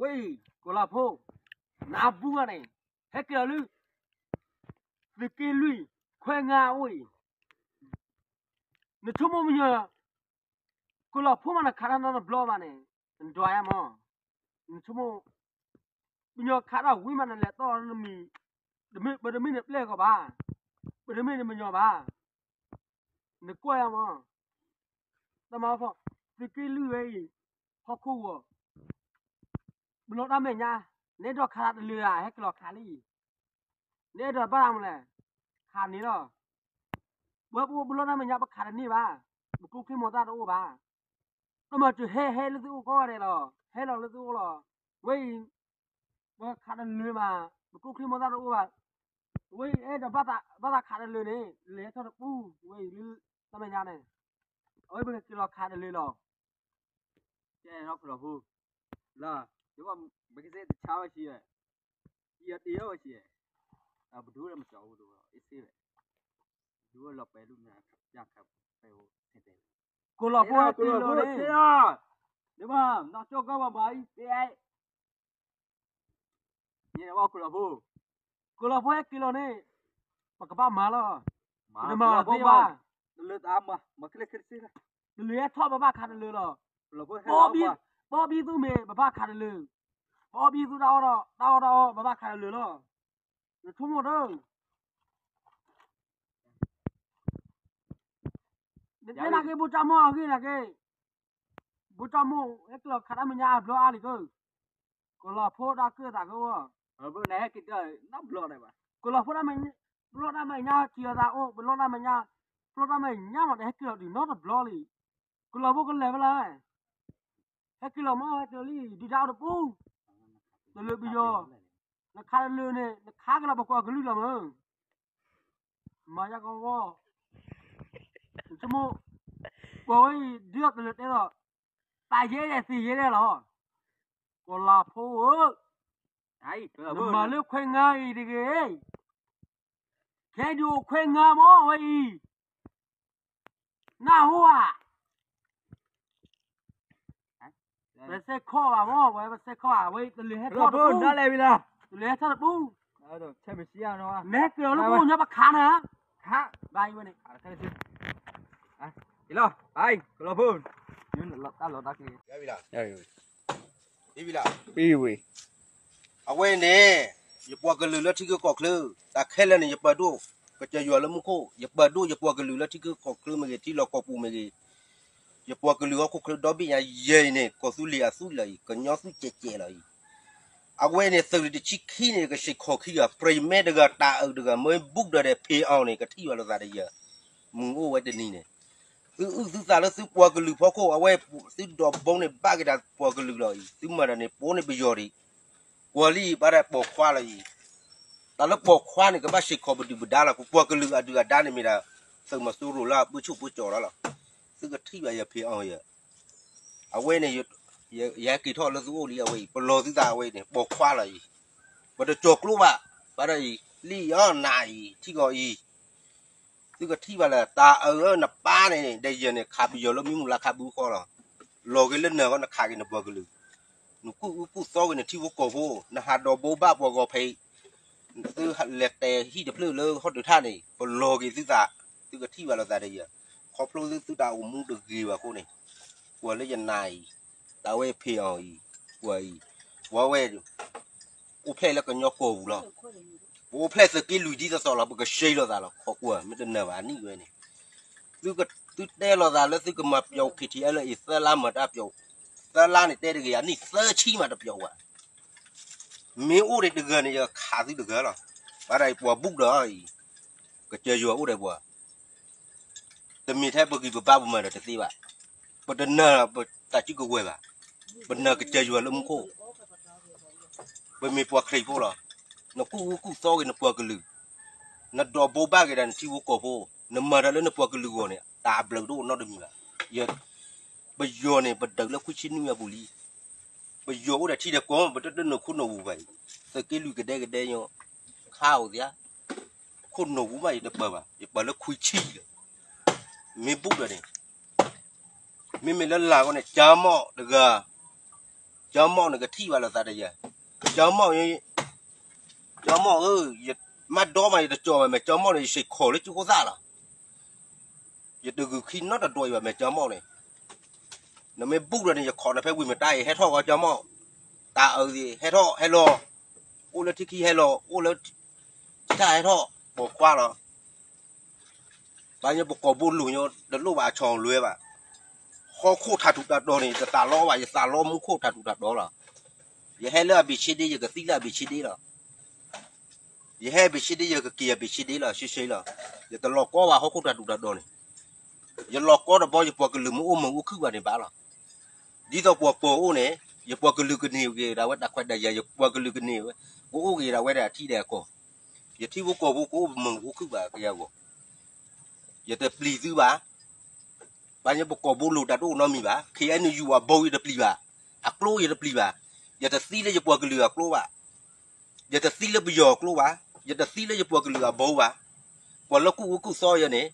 ဝဲအံၤ ကီၤလၤဖိ, နးဘူးဂၤန့ၣ် ဟဲက့ၤလီၤလၢ သုးက့လွံၢ် ခွဲငါအအိၣ်အံၤ, နဆိကမိၣ်မညီ ကီၤလၤဖိမး နခးတၢ်နီတဘျီဘၣ်န့ၣ် နဒွးယါမး, နဆိကမိၣ် ပညီခးတၢ်ဝံၤမး နလဲၤတီၢ်နမံၤ, ပတမ့ၢ်နပျဲၢ်ကီးဘၣ်, ပတမ့ၢ်နမညီဘၣ်, နကွၢ်ယါမး, တၢ်မၤဖီ သုးက့လွံၢ်ဝဲအံၤ ဟီၣ်ခိၣ်ဂီၤ ဘျီတၢ်မဲာ်ညါ, နအဲၣ်ဒိးခးတၢ်တလၢဧါ, ဟဲက့ၤလီၤခးလံ, နအဲၣ်ဒိးဘၣ်တၢ်မနုၤလဲၣ်, ခးန့ၣ်လီၤ, ပဝဲပအိၣ်ဘျီတၢ်မဲာ်ညါ ပခးတန့ၢ်ဘၣ်, ပကျိချံမျိာ်သၣ်တအိၣ်ဘၣ်, တမၤစၢၤဟဲဟဲလၢသုအိၣ်ကိးဂၤဒဲးလီၤ, ဟဲလီၤလၢသုအိၣ်လီၤ, ဝဲအံၤ ပခးတလၢမး, ပကျိချံမျိာ်သၣ်တအိၣ်ဘၣ်, ဝဲအံၤအဲၣ်ဒိးဘၣ်သးခးတလၢန့ၣ် လဲၤထီၣ်တပူၤ, ဝဲအံၤလၢတၢ်မဲာ်ညါန့ၣ်, အဝဲပကက့ၤလီၤခးတလၢလီၤ ကဲထီၣ်ကီၤလၤဖိ, လၢ, ပကစ့တဆါဝဲဆံး, ယတ့အီၣ်ဝဲဆံး, ပဒိၣ်မစီၣ်အိၣ်ဒိၣ်အ့စ့ဝဲ, ဒိၣ်လီၤပဲာ်ဒိၣ်မး, ကီၤလၤဖိဟဲက့ၤလီၤန့ၣ်, ဒ်မး, နီၢ်ကၠီကီၢ်ဘၣ်ဘၣ်အံၤ, ကီၤလၤဖိ, ကီၤလၤဖိဟဲက့ၤလီၤန့ၣ်, ပကဘၣ်မၤလီၤ, ပတမၤသ့ဘၣ်, တလၢတၢ်မၤ, တလၢဟဲထီၣ် ပဘၣ်ခးတလၢလီၤ, ပအီၣ်ဘံသူၣ်မ့ၢ် ပဘၣ်ခးတလၢ, ပအီၣ်ဘံသူၣ်တၢ်အီၣ်တၢ်အီ, ပဘၣ်ခးတလၢလီၤ, နဆိကမိၣ်ဒီး နတဲနာ်က့ ဘိၣ်တၢ်မိၣ်အဂ့ၢ်နာ်က့, ဘိၣ်တၢ်မိၣ်ဟဲက့ၤလီၤခးတၢ်မဲာ်ညါအဘျီအါလံက, ကီၤလၤဖိတၢ်ကၢၣ်သးကဝီၤ, ကီၤလၤဖိ ပလီၢ်တၢ်မဲာ်ညါထံၣ်အသးအိၣ်, ပလီၢ်တၢ်မဲာ်ညါ, ပလီၢ်တၢ်မဲာ်ညါမး တဟဲက့ၤလီၤဒံးနီတဘျီလံ, ကီၤလၤဖိကလဲၤဖဲလဲၣ်, ဟဲက့ၤလီၤမး ဟဲက့ၤလံ, ဒုၣ်ဒါအိၣ်တပူၤ, တလၢပယီၤ, နခးတလၢန့ၣ် နခးက့ၤလီၤပကွၢ်ကလုၢ်လီၤမး မၤယါကဝီၤ, နဆိကမိၣ်, ပှၤဝဲအံၤ ဒ်သိးတလၢတဲဒီး, သးယဲဒဲးသ့ယဲဒဲးလီၤ, ကီၤလၤဖိဧၢ, နမၤလၢခွဲငါအံၤတဂ့ၤ, ခဲဒုးအိၣ်ခွဲငါမးဝဲအံၤ, နၢ်ဟူဧါ ပစဲခီၣ်ဘၣ်မး, ပစဲခီၣ်ဘၣ်, ဝဲတလၢဟဲထီၣ်တပူၤ, တလၢဟဲထီၣ်တပူၤ, နဟဲက့ၤလီၤလၢပအိၣ်ညီပခးနၤ, ဘၣ်အံၤဝဲန့ၣ်, လီၤ, ကလီၤဖိ, တၢ်လီၤတၢ်ကျဲ, အဝဲန့ၣ်, ယပှၤကလုာ်လၢထံဂုၤကီၢ်ချၢ, တၢ်ခဲလၢာ်န့ၣ် ယပာ်ဒိၣ်, ကစၢ်ယွၤလၢမူခိၣ်, ယပာ်ဒိၣ်ယပှၤကလုာ်လၢထံဂုၤကီၢ်ချၢမ့ၢ်ဂ့ၤ, ထံလီၢ်ကီၢ်ပူၤမ့ၢ်ဂ့ၤ, ယပှၤကလုာ်ဟီၣ်ခိၣ်ချၢဒီဘ့ၣ်ညါယဲအံၤန့ၣ် ကီၢ်သူလ့ၤအသွံၣ်လီၤအံၤ, ကညီသွံၣ်ကဲးကဲးလီၤအံၤ, အဝဲန့ၣ် သုးရ့ၣ်တဆံခံန့ၣ် ကဆ့ၣ်ခီၣ်ခံဂၤ, ပြံးမဲတဂၤ, တၢ်အုးတဂၤ, မ့ၢ်ဘူးဒီးဒီး ဖ့ၤအီၤန့ၣ် ကထံၣ်ဘၣ်လိာ်သးဒီးယၤ, မုၢ်အိၣ်ဝဲတနံၤန့ၣ်, သုအုၣ်သုသးလၢသုပှၤကလုာ်ဖီခိၣ်, အဝဲသုဒိးဘိန့ၣ် ဘၣ်က့ၤဒၣ်ပှၤကလုာ်လီၤအံၤ, သုမၤတၢ်န့ၣ် ပိာ်န့ၢ်ပယီၤဒံး, ကွၢ်လံဘၣ်ဒၣ်ပိာ်ခွါလီၤအံၤ, တၢ်လၢပိာ်ခွါန့ၣ် ကဘၣ်ဆ့ၣ်ခီၣ်ပဒုၣ်ပဒါလီၤ, ပပှၤကလုာ်အဒုၣ်အဒါန့ၣ်မ့ၢ်ဒၣ်, သုးမီၤစိရိၤလၢအပၢဆူၣ်ပၢကၠီၤလီၤလီၤ, သုကထံၣ်ဘၣ်ယၤဖ့ၤအီၤယၤ, အဝဲန့ၣ်, ယဟဲက့ၤထီၣ်လၢသုအိၣ်လံအဝဲအံၤ, ပလီၤသုသးအဝဲအံၤန့ၣ် ပိာ်ခွါလီၤအံၤ, ပတကၠီၤကျိဘၣ်, ဘၣ်ဒီးအံၤ, လံၣ်အီၤနၤအံၤ ထံဂီၤအံၤ, သုကထံၣ်ဘၣ်လၢ တၢ်အုးနပၢ်န့ၣ် ဒီးယၤန့ၣ် ခးပယီၤလၢမံမုၢ်လါခးဘုဃီလီၤ, လီၤက့ၤလၢနၤဃီ နခးက့ၤနပှၤကလုာ်, နကူၣ်အူကူၣ်သီက့ၤနထံဖိကီၢ်ဖိ, နဟးဒိးဘိဘၣ်ပှၤဂီၤဖံး, သုလဲၤတဲဟံၣ်တဖျၢၣ်လၢဟီၣ်ဒုးထၣ်န့ၣ် ပလီၤက့ၤသုသး, သုကထံၣ်ဘၣ်လိာ်သးဒီးယၤ, ခီဖျိသုတၢ်အိၣ်မူတဂ့ၤဘၣ်အဃိန့ၣ်, ကွၢ်လၢယနၤအံၤ, တၢ်ဝဲဖ့ၤအီၤအံၤ, ကွၢ်အံၤ, ပှၤဝဲ အိၣ်ဖျဲၣ်လၢကညီကီၢ်ပူၤလီၤ, ပအိၣ်ဖျဲၣ်သုးက့လွံၢ်ဒ်သိးသိးလီၤ, ပကရှဲလိာ်သးလီၤ, ခီကွၢ် မ့ၢ်တနၢၤဘၣ်နံၣ်ဝဲန့ၣ်, သုတဲလိာ်သးလၢသုကမၤပျီၣ် ခံထံၣ်အဲလၢအံၤ သၢလါမၤတၢ်ပျီၣ်, သၢလါန့ၣ်တဲတဂ့ၤ, အနံၣ်သၢဆံမးတပျီၣ်ဘၣ်, မ့ၢ်အိၣ်ဒံးတဂၤန့ၣ် ယခးသုတဂၤလီၤ, ဘၣ်ဒီးပှၤဘူးဒီးအံၤ, ကစၢ်ယွၤအိၣ်ဒီးပှၤ တမ့ၢ်ထဲပဂံၢ်ပဘါပမၤဒီးတသ့ဘၣ်, ပတနၢၤပတၢ်စုကဝဲၤဘၣ်, ပနၢၤကစၢ်ယွၤလၢမူခိၣ်, ပမ့ၢ်ပှၤခရံာ်ဖိလီၤ, နကူၣ်အူကူၣ်သီက့ၤနပှၤကလုာ်, နဒိးဘိဘၣ်က့ၤဒီးနထံဖိကီၢ်ဖိ, နမၤတၢ်လၢနပှၤကလုာ်ဂီၢ်န့ၣ် တၢ်အဘျုးတအိၣ်နီတမံၤဘၣ်, ပယီၤန့ၣ် ပဒုးလၢခွံဆံနွံအပူၤလံ, ပယီၤအိၣ်ဒီးထံဒီးကီၢ် ပတဒၢနုာ်ခိၣ်နူာ်ပူၤဘၣ်အံၤ, သုးက့လွံၢ်ကဒဲကဒဲညီ, ခါအိၣ်သ့ဧါ, ခိၣ်နူာ်ပူၤဘၣ်ယတပၢၢ်ဘၣ်, ယပၢၢ်လၢခွံဆံလီၤ, မ့ၢ်ဘူးဒီးန့ၣ်, မ့မ့ၢ်လၢလၢ်ဂီၢ်န့ၣ် ကၠါမီၣ်တဂၤ, ကၠီမီၣ်န့ၣ်ကထံၣ်ဘၣ်လိာ်သးဒီးယၤ, ကၠီမီၣ်, ကၠီမီၣ်ဧၢ, မ့ၢ်ဒီမးယတကၠီဘၣ် မ့ၢ်ကၠီမီၣ်န့ၣ် ယစံးခိးလၢကၠိခိၣ်သၣ်လီၤ. ယတဂုာ်ခံနီတဒွးအံၤဘၣ် မ့ၢ်ကၠီမီၣ်န့ၣ်, နမ့ၢ်ဘူၣ်ဒီးန့ၣ် ယခိးနၤဖဲဝံၤမတၤအံၤ ဟဲထီၣ်ဂီၤကၠီမီၣ်, တၢ်အုးသ့ၣ်ဟဲထီၣ်ဟဲလီၤ, အိၣ်လၢထံခံဟဲလီၤ, အိၣ်လၢထံထၣ်ဟဲထီၣ်, ပိာ်ခွါလီၤ. ဘၣ်ညီပကိာ်ဘိလိၤညီ တလိၣ်ဘၣ်အဆီၣ်လွဲဘၣ်. ဟီၣ်ခိၣ်ထးထူးတၢ်တီၤန့ၣ် ယတသးလီဘၣ်, ယသးလီမူခိၣ်ထးထူးတၢ်တီၤလီၤ. ယဟဲလၢအဘ့ၣ်ဆ့ဒ့ ယကသံလၢအဘ့ၣ်ဆ့ဒ့လီၤ. ယဟဲအဘ့ၣ်ဆ့ဒ့ ယကက့ၤအဘ့ၣ်ဆ့ဒ့လီၤ, ရှဲရှဲလီၤ. ယတလီၤကီဘၣ်ဟီၣ်ခိၣ်ထးထူးတၢ်တီၤန့ၣ်, ယလီၤကီတဘျီ ယပှၤကလုာ်မ့ၢ်အိၣ်မုာ်အိၣ်ခုၣ်ဘၣ်န့ၣ်ဘၣ်လီၤ. ဒ်သိးပှၤပၢၤအိၣ်န့ၣ် ယပှၤကလုာ်ကန့ၢ်က့ၤဒၣ်ဝဲတၢ်ခွဲးတၢ်ယာ်, ယပှၤကလုာ်ကန့ၢ်ဝဲ, ကအိၣ်က့ၤဒၣ်ဝဲဒၣ်အထံဒီးအကီၢ်, ယထံဖိကီၢ်ဖိကအိၣ်မုာ်အိၣ်ခုၣ်ဘၣ်က့ၤအဂီၢ်, ယတပျံၤသုဘၣ်. ဘၣ်ညီပကိာ်ဘိလိၤတၢ်တအိၣ်နီတမံၤဘၣ်, ခ့ၣ်အဲၣ်ယူၣ်အဘီယတပျံၤဘၣ်, အကျိယတပျံၤဘၣ်. ယတသံလၢယပှၤကလုာ်အကျိဘၣ်, ယတသံလၢပယီၤအကျိဘၣ်, ယတသံလၢယပှၤကလုာ်အဘီဘၣ်. ပှၤလၢကူၣ်ဝူကူၣ်သီယၤန့ၣ်,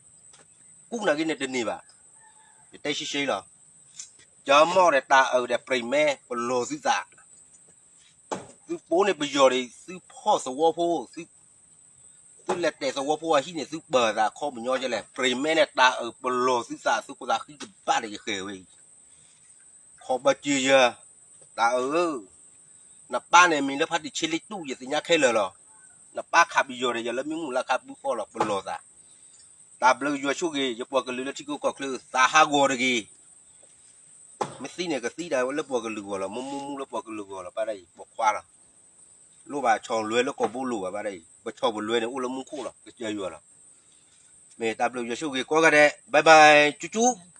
ကူၣ်နာ်က့န့ၣ်တန့ၢ်ဘၣ်. ယတဲရှဲရှဲလီၤ. ကၠီမီၣ်ဒီးတၢ်အုးဒီးပြံးမဲ ပလီၢ်သုသး, သုပိာ်န့ၢ်ပယီၤဒီး သုဖီၣ်သဝီဖိ, သုလဲၤတဲာ်သဝီဖိအဟံၣ်န့ၣ် သုပၢၤသးခီပညီယဲလဲၣ်, ပြံးမဲန့ၣ်တၢ်အုးပလီၢ်သုသး သုခိၣ်သးဃံကဘၣ်ဒီးယဃဲၤဝဲအံၤ ခီဘၣ်စၢၤယၤ, တၢ်အုးဧၢ, နပၢ်န့ၣ်မံၤလၢဖါတံၢ်ဆ့လ့တူၣ် ယသ့ၣ်ညါခဲလၢာ်လီၤ. နပၢ်ခးပယီၤဒီးယၤလၢမံမုၢ်လၢ်ခါဘုဃီလီၤ ပလီၢ်သး. တၢ်ဘျုးယွၤဆိၣ်ဂ့ၤ ယပှၤကလုာ်လၢထံကီၢ်ချၢသးဟးဂီၤတဂ့ၤ. မ့ၢ်သံန့ၣ်ကသံဒၣ်ဝဲလၢပှၤကလုာ်ဂီၢ်လီၤ, မ့ၢ်မူမူလၢပှၤကလုာ်ဂီၢ်လီၤ ဘၣ်ဒ်အံၤ ပိာ်ခွါလီၤ. လိၣ်ဘၣ်ဆီၣ်လွဲလၢကိာ်ဘိလိၤဘၣ် ဘၣ်ဒ်အံၤ ပဆီၣ်ပလွဲန့ၣ်အိၣ်လၢမူခိၣ်လီၤ ကစၢ်ယွၤလီၤ. မ့ၢ်တၢ်ဘျုးယွၤဆိၣ်ဂ့ၤကိးဂၤဒဲး bye bye ကၠူကၠူ